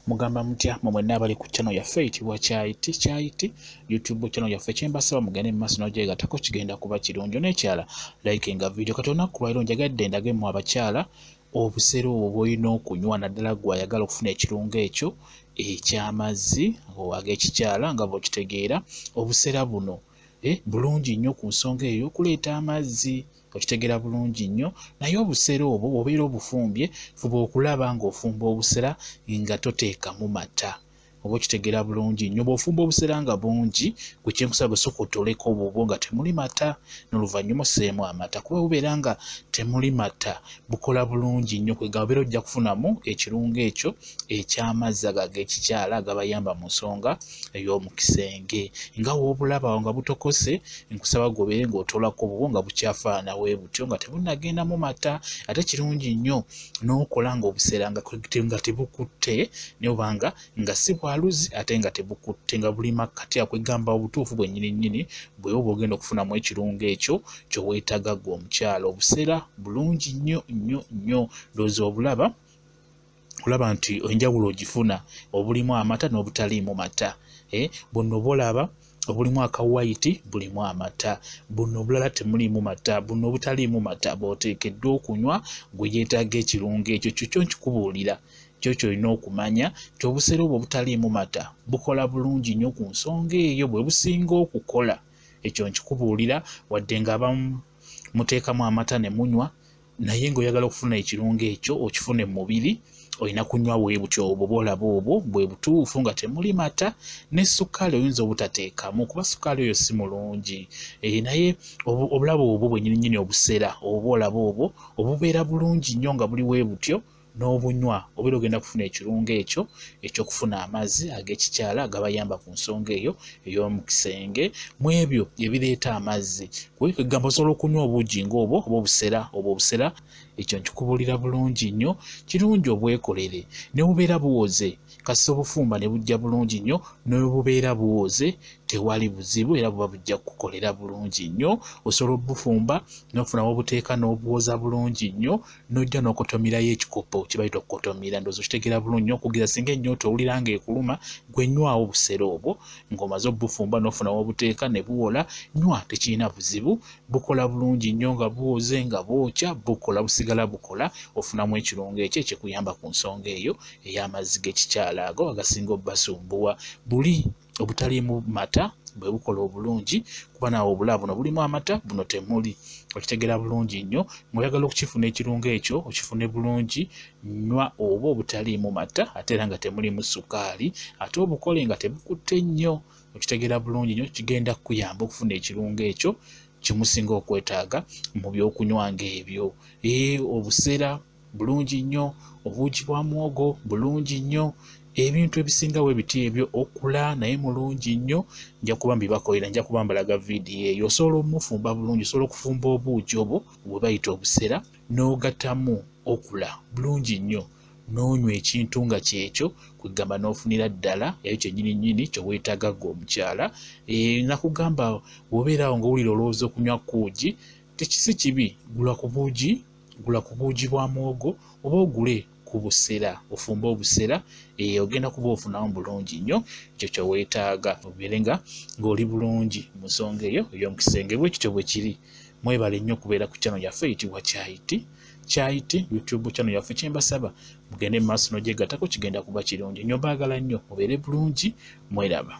Mugamba mutya mwe mwenna abali ku channel yaffe eyitibwa Kyayiti Kyayiti YouTube channel yaffe. Kyembasaba mugende mu maaso n'ogyegattako, kigenda kuba kirungi. N'ekyala likinga video. Kati olunaku lwaleero njagadde ndage mmwe abakyala obusera obwo bw'olina okunywa, naddala ggwe ayagala okufuna ekirungo ekyo eky'amazzi ag'ekikyala nga bw'okitegeera. Obusera buno bulungi nnyo ku nsonga eyo okuleeta amazzi, okitegeera bulungi nnyo. Naye obusera obwo bw'obeera obufumbye, fuba okulaba ng'ofumba obusera nga toteekamu mata, oba okitegeera bulungi nnyo. Bw'ofumba obusera nga bungi, gwe kyenkusaba gwe sooka otoleko obubwo nga temuli mata, n'oluvannyuma osseemu amata, kuba bubeera nga temuli mata bukola bulungi nnyo. Kwegamba obeera ojja kufunamu ekirungo ekyo eky'amazzi ago ag'ekikyala agabayamba mu nsonga ey'omu kisenge. Nga w'obulaba awo nga butokose, nkusaba gwe obeere ng'otoolako obubwo nga bukyafaanana bwe butyo, nga tebunnagendamu mata. Ate kirungi nnyo n'okola ng'obusera nga tebukutte, naye obanga nga si bwaluzi ate nga tebukutte, nga buli makkati. Akwegamba obutuufu bwennyini nnyini bwe oba ogenda okufunamu ekirungo ekyo kye weetaaga ggwe omukyala. Obusera bulungi nnyo nnyo nnyo. Ndowooza obulaba, olaba nti enjawulo ogifuna, obulimu amata n'obutaliimu mata. Buno bw'olaba obulimu aka white bulimu amata, buno obulala temuliimu mata. Buno obutaliimu mata bw'oteekeddwa okunywa gwe yeetaaga ekirungo ekyo. Kyo kyo nkikubuulira, kyo ky'olina okumanya nti obusera obwo obutaliimu mata bukola bulungi nnyo ku nsonga eyo, bwe businga okukola. Ekyo nkikubuulira, wadde ng'abamu muteekamu amata ne munywa, naye ng'oyagala okufuna ekirungo ekyo okifune mu mubiri, olina kunywa bwe butyo obwo bw'olaba obwo bwe butuufu nga temuli mata. Ne ssukaali oyinza obutateekamu, kuba ssukaali oyo si mulungi. Naye obulaba obwo bwennyini nnyini, obusera obwo bw'olaba obwo obubeera bulungi nnyo nga buli bwe butyo, n'obunywa obeera ogenda kufuna ekirungo ekyo eky'okufuna amazzi ag'ekikyala agabayamba ku nsonga eyo ey'omu kisenge, mu ebyo ebireeta amazzi. Kwegamba osobola okunywa obuugi ng'obwo oba obusera obwo obusera. Ekyo nkikubuulira bulungi nnyo, kirungi obwekolere. Ne bubeera buwoze, kasita obufumba ne bujja bulungi nnyo, ne bubeera buwoze tewali buzibu, era buba bujja kukukolera bulungi nnyo. Osobola obufumba n'ofuna w'obuteeka n'obuwoza bulungi nnyo, n'ojja n'okotomirayo ekikopo kye bayita okukotomira. Ndowooza okitegeera bulungi nnyo. Okugeza singa ennyonta owulira ng'ekuluma, ggwe nywawo obusera obwo ng'omaze obbufumba n'ofuna w'obuteeka ne buwola, nywa, tekirina buzibu. Bukola bulungi nnyo nga buwoze, nga bwokya, bukola, busigala bukola. Ofunamu ekirungo ekyo ekikuyamba ku nsonga eyo ey'amazzi g'ekikyala ago agasinga obbasumbuwa. Buli obutaliimu mata bwe bukola obulungi, kuba naawe obulaba buno bulimu amata, buno temuli. Okitegeera bulungi nnyo. Ng'oyagala okukifuna ekirungo ekyo okifune bulungi, nywa oba obutaliimu mata ate era nga temulimu ssukaali, ate obukole nga tebukutte nnyo. Okitegeera bulungi nnyo, kigenda kukuyamba okufuna ekirungo ekyo kye musinga okwetaaga mu by'okunywa ng'ebyo. Obusera bulungi nnyo, obuugi bwa muwogo bulungi nnyo, ebintu ebisinga bwe biti ebyo okula naye mulungi nnyo. Nja kuba mbibakolera, nja kuba mbalaga vidiyo eyo. Osobola omufumba bulungi, osobola okufumba obuugi obwo bwe bayita obusera n'ogattamu okula bulungi nnyo, n'onywa ekintu nga kyekyo, kwegamba n'ofunira ddala ekyo kyennyini nnyini kye weetaaga ggwe omukyala. Nakugamba bw'obeera awo ng'owulira olowooza okunywa kuugi, tekisi kibi, gula ku buugi, gula ku buugi bwa muwogo oba ogule ku busera, ofumbe obusera, ogenda kuba ofunamu bulungi nnyo ekyo kye weetaaga, obeere nga ng'oli bulungi mu nsonga eyo ey'omu kisenge. Bwe kityo bwe kiri. Mwebale nnyo okubeera ku channel yaffe eyitibwa Kyayiti Kyayiti YouTube channel yaffe. Kyembasaba mugende mu maaso n'ogyegattako, kigenda kuba kirungi nnyo. Mbaagala nnyo, mubeere bulungi, mweraba.